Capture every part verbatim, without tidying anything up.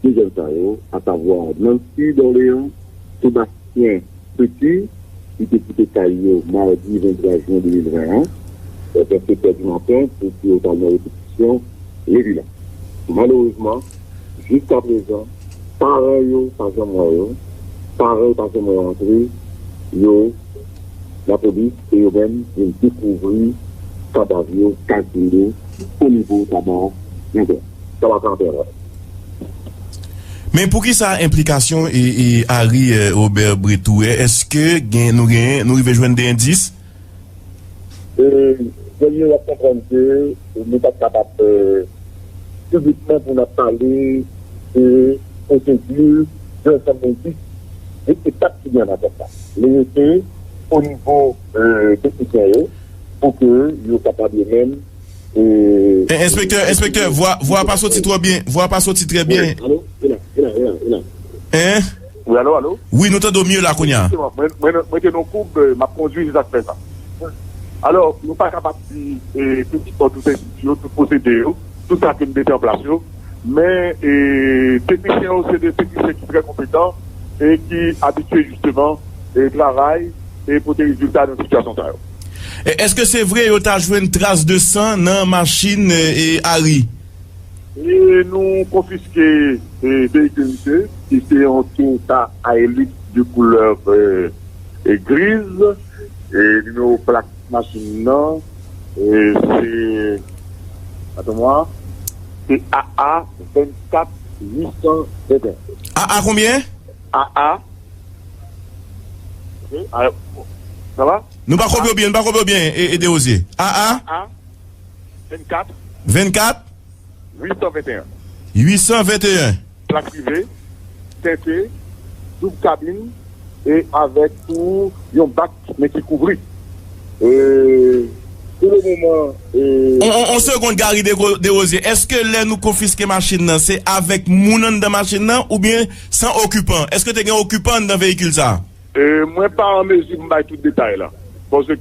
De jèn sa yo, asavwa Nancy Dorléans, Sébastien Petit, ki te kite kay yo madi venntwa jen de mil ven an, vè sèt è di maten, pou ke yo t al nan repetisyon lendi la. Malerezman, jiskaprezan, paran yo pa janm wè yo, paran yo pa janm rantre, yo, lapolis e yo menm vin dekouvri kadav yo, kay yo, o nivo Taba Kanpè. Taba Kanpè. Men poukisa enplikasyon e, e Harry, eh, Robert Bretous? Èske gen, nou gen, nou rive jwenn de endis? E, premye, w ap konprann ke nou pa t kapab, eh, piblikman pou n ap pale de pwosedi, de ensanm de endis, de etap ki gen nan afè sa. Li rete o nivo, eh, teknisyen yo, pou ke yo kapab yo menm, eh, Eh, enspektè, enspektè, vwa, vwa pa soti twò byen, vwa pa soti trè byen. Wi, alo, e la, e la, e la. Hein? Wi, alo, alo? Wi, nou tande w mye la kounye a. Efektivman, mwen, mwen, mwen te nan koub, eh, m ap kondwi, se sa k fè sa. Alò, nou pa kapab di, eh, tout, tout, tout endis yo, tout pwosedi yo, tout sa ke n mete an plas yo, men, eh, teknisyen yo, se de teknisyen ki trè konpetan e ki abitye, jisteman, eh, travay e pote rezilta nan sitiyasyon sa yo. E èske se vre yo ta jwenn tras de san nan machin, eh, eh, Harry? E nou konfiske, eh, veyikil misye, ki se yon Toyota Hilux de koulè, eh, eh, griz. E nimewo plak machin nan, eh, se, atann mwa, se A A vennkat uit san venteyen. A A konbyen? A A. Ok, a, sa va? Nou pa konprann byen, nou pa konprann byen, e, e Desrosiers. A A. A A vennkat. Vennkat. Uit san venteyen. Uit san venteyen. Plak prive, tente, doub kabin, e avèk tou yon bak, men ki kouvri. E, pou le moman, e, On, on, on segonn, Gary Dego-, Desrosiers. Èske lè nou konfiske machin nan, se avèk moun anndan machin nan oubyen san okipan? Èske te gen okipan anndan veyikil sa a? E, mwen pa an mezi pou m bay tout detay la. Paske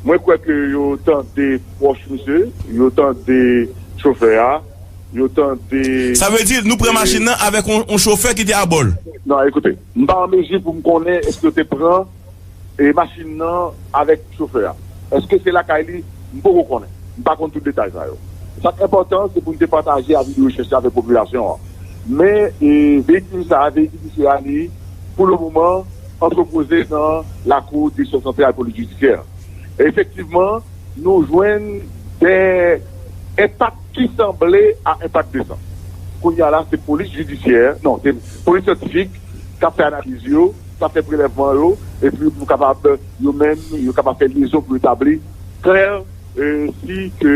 mwen kwè ke yo tande pwòch misye, yo tande chofè a, yo tande. Sa vle di nou pran machin nan avèk on, on chofè ki te abò l? Non, ekoute, m pa an mezi pou m konnen èske yo te pran, e, machin nan avèk chofè a. Èske se lakay li? M poko konnen. M pa konn tout detay sa yo. Sa k enpòtan, se pou n te pataje avi de rechèch la avèk popilasyon an. Men, e, veyikil sa a, veyikil misye a, li, pou le moman, antrepoze nan lakou Direksyon Santral Polis Jidisyè. Efektivman, nou jwenn de enpak ki sanble a enpak de san. Kounye a la, se polis jidisyè, non, se polis syantifik k ap fè analiz yo, k ap fè prelèvman yo, epi pou kapab, yo menm, yo kapab fè lyezon pou etabli klè, e, si ke,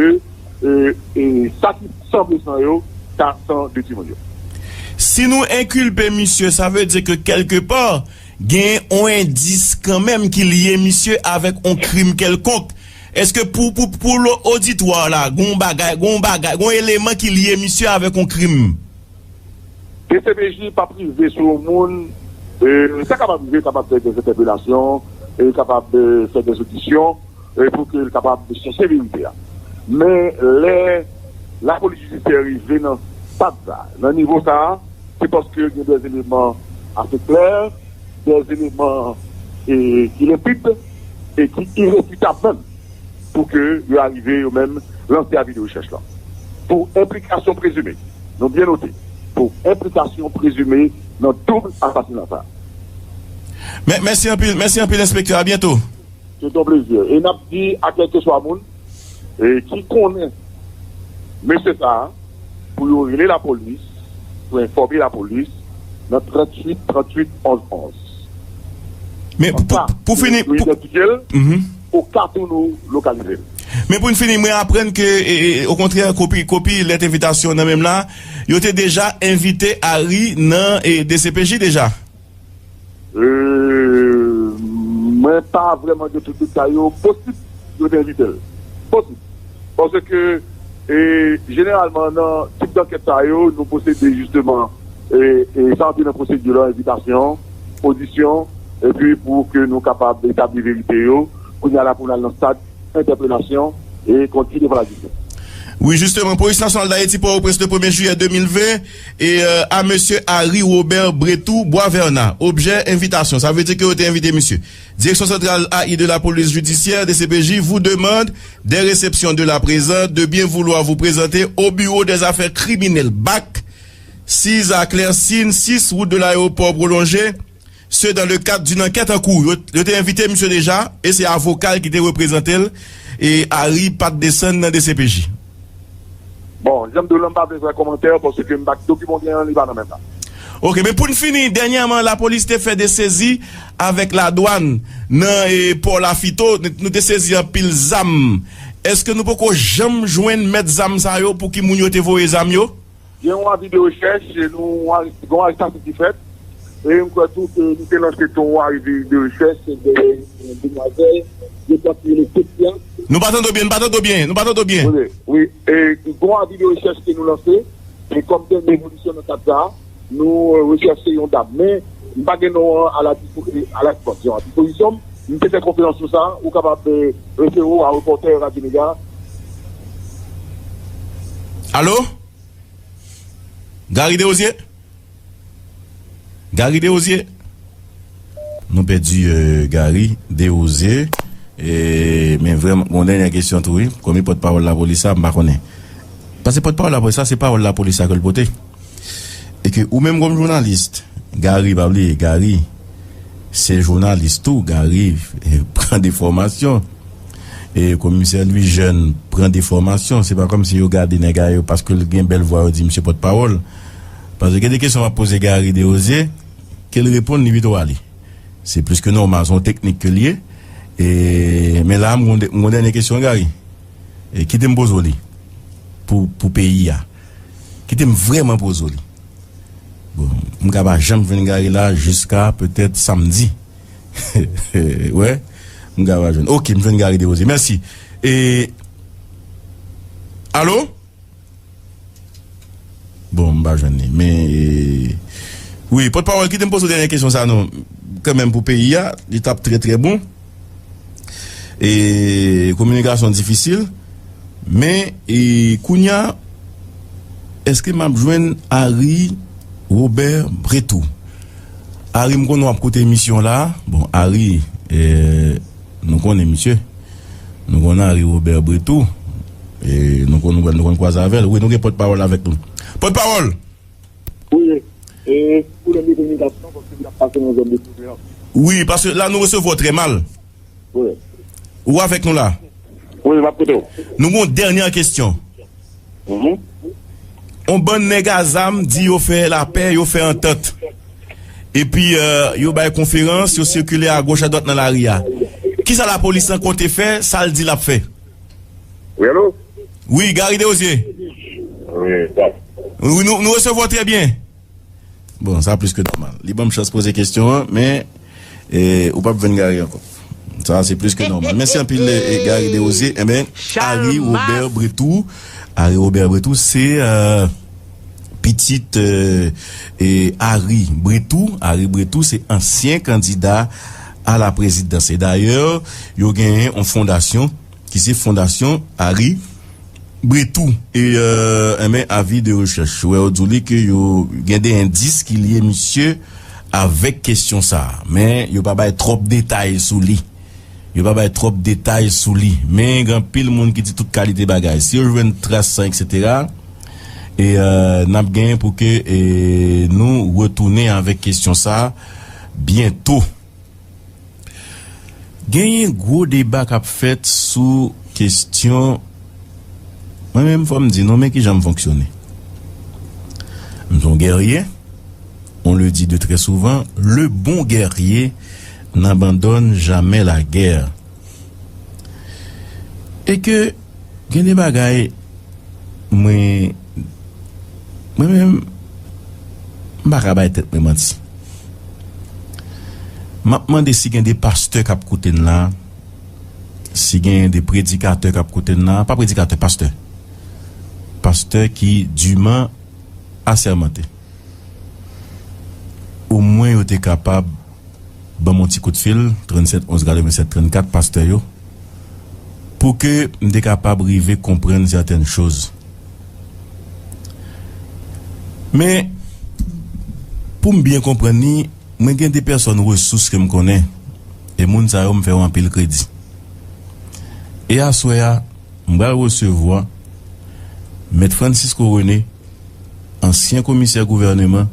e, e, sa ki sanble san yo, ta san de timoun yo. Si nou enkilpe misye, sa vle di ke kèlkepa, gen yon endis kanmenm ki lye misye avèk yon krim kèlkonk. Èske pou, pou, pou lo-, oditwa la, gen yon bagay, gen yon bagay, gen yon eleman ki lye misye avèk yon krim? D C P J p ap rive sou yon moun, e, sa kapab rive, kapab fè de entèpelasyon, e kapab, e, fè de odisyon, e pou ke l kapab chèche verite a. Men lè lapolis jidisyè rive nan stad sa, nan nivo sa, se paske gen de eleman ase klè, de eleman, e, ki lenpid e ki irefitab menm, pou ke yo arive yo menm lanse avi de rechèch la. Pou enplikasyon prezime, nou byen note, pou enplikasyon prezime nan doub asasina sa. Mè-, mèsi anpil, mèsi anpil, enspektè. A byento. Se yon plezi. E n ap di a kèlkeswa moun, e, ki konnen mesye sa a, pou yo rele lapolis, pou enfòme lapolis nan tranntuit, tranntuit, onz, onz. Men pou, pou, pou fini, pou, pou identifye l, mhm, oka tou nou lokalize l. Men pou n fini, mwen aprann ke, e, e, okontrè, kopi, kopi lèt envitasyon nan men m la, yo te deja envite Harry nan, e, D C P J deja. E, mwen pa vrèman gen tout detay yo. Posib yo te envite l. Posib. Paske, e, jeneralman, nan tip dankèt sa yo, nou pwosede jisteman, e, e, sa antre nan pwosedi la, envitasyon, odisyon, epi pou ke nou kapab etabli verite yo, kounye a la pou n al nan stad entèpelasyon e kondui devan lajistis. Wi, jisteman, Polis Nasyonal Dayiti, Pòtoprens, le premye jiyè de mil ven, e, euh, a mesye Harry Robert Bretou, Bwa Vèna. Objè, envitasyon. Sa vle di ke yo te envite misye. Direction Centrale A I de la Police Judiciaire, D C P J, vous demande dès réceptions de la présente de bien vouloir vous présenter au bureau des affaires criminelles, bac, six à Clercine, six, route de l'aéroport prolongé, ce dans le cadre d'une enquête en cours. Yo, yo te envite misye deja, e se avoka l ki te reprezante l, e Harry pa t desann nan D C P J. Bon, jan m di w lan, m pa vle fè kòmantè, paske m pa, dokiman w gen an, li pa nan men m la. Ok, men pou n fini, dènyèman, lapolis te fè de sezi avèk ladwàn nan, e, pò Lafito. Nou, nou te sezi anpil zam. Èske nou poko janm jwenn mèt zam sa yo, pou ki moun yo te voye zam yo? Gen yon avi de rechèch, e nou, gen yon arestasyon ki fèt. E m kwè tou ke nou te lanse tou yon avi de rechèch dèyè yon demwazèl, je kwè ki rele Ketia. Nou pa tande w byen, nou pa tande w byen, nou pa tande w byen. Wi, wi, e gen yon avi de rechèch ke nou lanse, e kòm dènye evolisyon nan kad sa a, nou, e, rechèche yon dam. Men, m pa gen non an a la dispo-, e, a la, bon, a dispozisyon m. M te fè konferans sou sa, ou kapab, e, refere w a repòtè Radyo Mega. Alo? Gary Desrosiers? Gary Desrosiers? Nou pèdi, euh, Gary Desrosiers. E, men vrèman, bon, dènyè kesyon tou, wi. Kòm li pòtpawòl lapolis la, m pa konnen. Paske pòtpawòl lapolis la, se pawòl lapolis la ke l pote. E ke ou menm kòm jounalis, Gary, pa bliye, Gary, se jounalis tou, Gary, eh, pran de fòmasyon. E komisè Louis Jeune pran de fòmasyon. Se pa kòmsi yo gade nèg la yo, paske l gen bèl vwa, yo di misye pòtpawòl. Paske gen de kesyon m ap poze Gary Desrosiers, ke l reponn, li pito ale. Se plis ke nòmal, se yon teknik ke l ye. E, men la, m gon, m gon dènye kesyon, Gary. E, kite m poze w li. Pou, pou peyi a. Kite m vrèman poze w li. Bon, m ka pa janm jwenn Gary la jiska petèt samdi. Wè, m ka pa jwenn. Ok, m jwenn Gary Desrosiers. Mèsi. E, alo? Bon, m pa jwenn li. Men, e, wi, pòtpawòl, kite m poze w dènye kesyon sa non. Kanmenm pou peyi a, li t ap trè, trè bon. E kominikasyon difisil. Men, e kounye a, èske m ap jwenn Harry Robert Bretou? Harry, m konnen w ap koute emisyon la. Bon, Harry, e, nou konnen misye. Nou konnen Harry Robert Bretou. E nou konn, nou konn kwaze avè l. Wi, nou gen pòtpawòl avèk nou. Pòtpawòl! Wi, e, pwoblèm de kominikasyon, paske m t ap pase nan zòn de Souvè an. Wi, paske la, nou resevwa w trè mal. Wi. Ou avèk nou la? Wi, m ap koute w. Nou gen yon dènyè kesyon. Mhm. On bann nèg a zam di yo fè lapè, yo fè antant. Epi, euh, yo bay konferans, yo sikile agoch adwat nan lari a. Kisa lapolis lan konte fè, sa l di l ap fè? Wi, alo? Wi, Gary Desrosiers. Wi, sa. Wi, nou, nou resevwa w trè byen. Bon, sa plis ke nòmal. Li ban m chans poze kesyon an, men, e, ou p ap jwenn Gary ankò. Sa, se plis ke nòmal. Mèsi anpil, e, Gary Desrosiers. Enben, Harry Robert Bretou. Harry Robert Bretou, se, euh, pitit, euh, e, Harry Bretou. Harry Bretou, se ansyen kandida a la prezidans. E dayè, yo genyen yon fondasyon ki se Fondasyon Harry Bretou. E, euh, enben, avi de rechèch. Wè, yo di w li ke yo gen de endis ki lye misye avèk kesyon sa a. Men, yo pa bay twòp detay sou li. Yo pa bay twòp detay sou li. Men, gen anpil moun ki di tout kalite bagay. Si yo jwenn tras sa, etsetera, e, euh, n ap genyen pou ke, e, nou retounen avèk kesyon sa a byento. Genyen gwo deba k ap fèt sou kesyon, mwen menm, fò m di nou, men kijan m fonksyone. M se yon gèrye, on le dit de très souvent, le bon guerrier n'abandonne jamais la guerre. E ke gen de bagay, mwen, mwen menm, m pa ka bay tèt mwen manti. M ap mande si gen de pastè k ap koute n la, si gen de predikatè k ap koute n la, pa predikatè, pastè. Pastè ki diman asèmante. Omwen yo te kapab ban m yon ti kout fil, trannsèt onz katrevennsèt trannkat, pastè yo. pou ke m te kapab rive konprann sètèn choz. Men, pou m byen konprann li, mwen gen de pèsòn resous ke m konnen, e moun sa yo m fè yo anpil kredi. E aswè a, m pral resevwa Mèt Francisco René, ansyen komisè gouvèneman,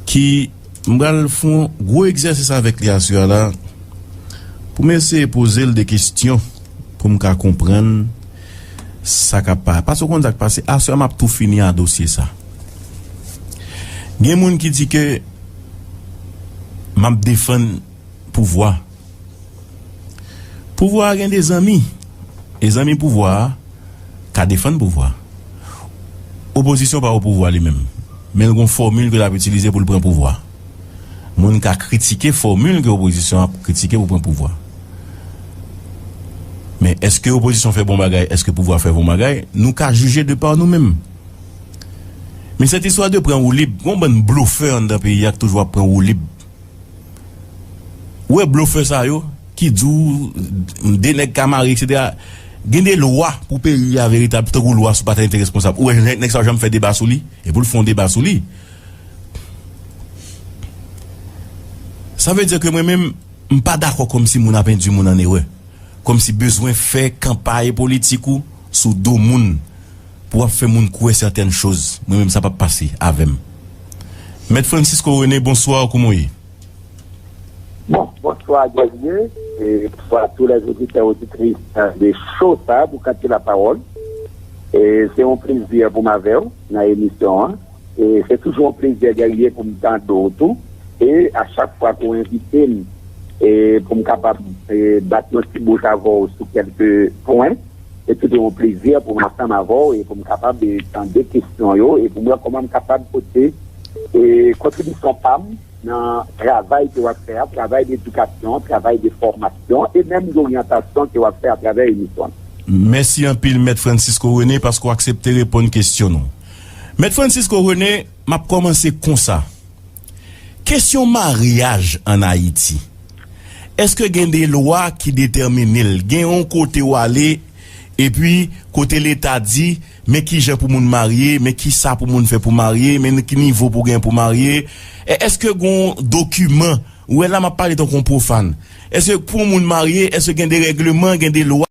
ki m pral fè yon gwo egzèsis avèk li aswè a la, pou m eseye poze l de kesyon, pou m ka konprann sa k ap pa-, paske w konn sa k pase, aswè a m ap tou fini a dosye sa. Gen moun ki di ke m ap defann pouvwa. Pouvwa a gen de zanmi. E zanmi pouvwa a ka defann pouvwa. Opozisyon pa o pouvwa li menm. Men l gon fòmil ke l ap itilize pou l pran pouvwa. Moun ka kritike fòmil ke opozisyon ap kritike pou pran pouvwa. Men èske opozisyon fè bon bagay, èske pouvwa fè bon bagay, nou ka jije de pa nou menm. Men sèt istwa de pran woulib, gon bann blofè anndan peyi a k toujou ap pran woulib. Ou wè blofè sa yo ki di w de nèg ka mare, etsetera. Gen de lwa pou peyi a veritab, tankou lwa sou patènite responsab. Ou wè nèg, nèg sa yo janm fè deba sou li, epi l fè yon deba sou li. Sa vle di ke mwen menm, m pa dakò kòmsi moun ap endui moun an erè. Kòmsi bezwen fè kanpay politik ou sou do moun pou w ap fè moun kwè sètèn choz. Mwen menm, sa p ap pase avè m. Mèt Francisco René, bonswa, kòman w ye? Bon, bonsoir Guerrier, et bonsoir à tous les auditeurs et auditrices de show sa, Boukan de la Parole. E se yon plezi pou m avè w nan emisyon an. E se toujou yon plezi Guerrier pou m tande w tou. E a chak fwa ke w envite m, e pou m kapab, e, bat yon ti bout avè w sou kèlke pwen, e se toujou yon plezi pou m ansanm avè w e pou m kapab, e, tande kesyon yo e pou m wè kòman m kapab pote, e, kontribisyon pa m nan travay ke w ap fè a, travay de edikasyon, travay de fòmasyon e menm doryantasyon ke w ap fè atravè emisyon an. Mèsi anpil, Mèt Francisco René, paske w aksepte reponn kesyon nou. Mèt Francisco René, m ap kòmanse konsa. Kesyon maryaj ann Ayiti, èske gen de lwa ki detèmine l? Gen yon kote w ale, epi kote Leta di, men kijan pou moun marye, men kisa pou moun fè pou marye, men ki nivo pou gen pou marye. E èske gen yon dokiman? Ou wè la, m ap pale tankou yon pwofàn. Èske pou yon moun marye, èske gen de règleman, gen de lwa?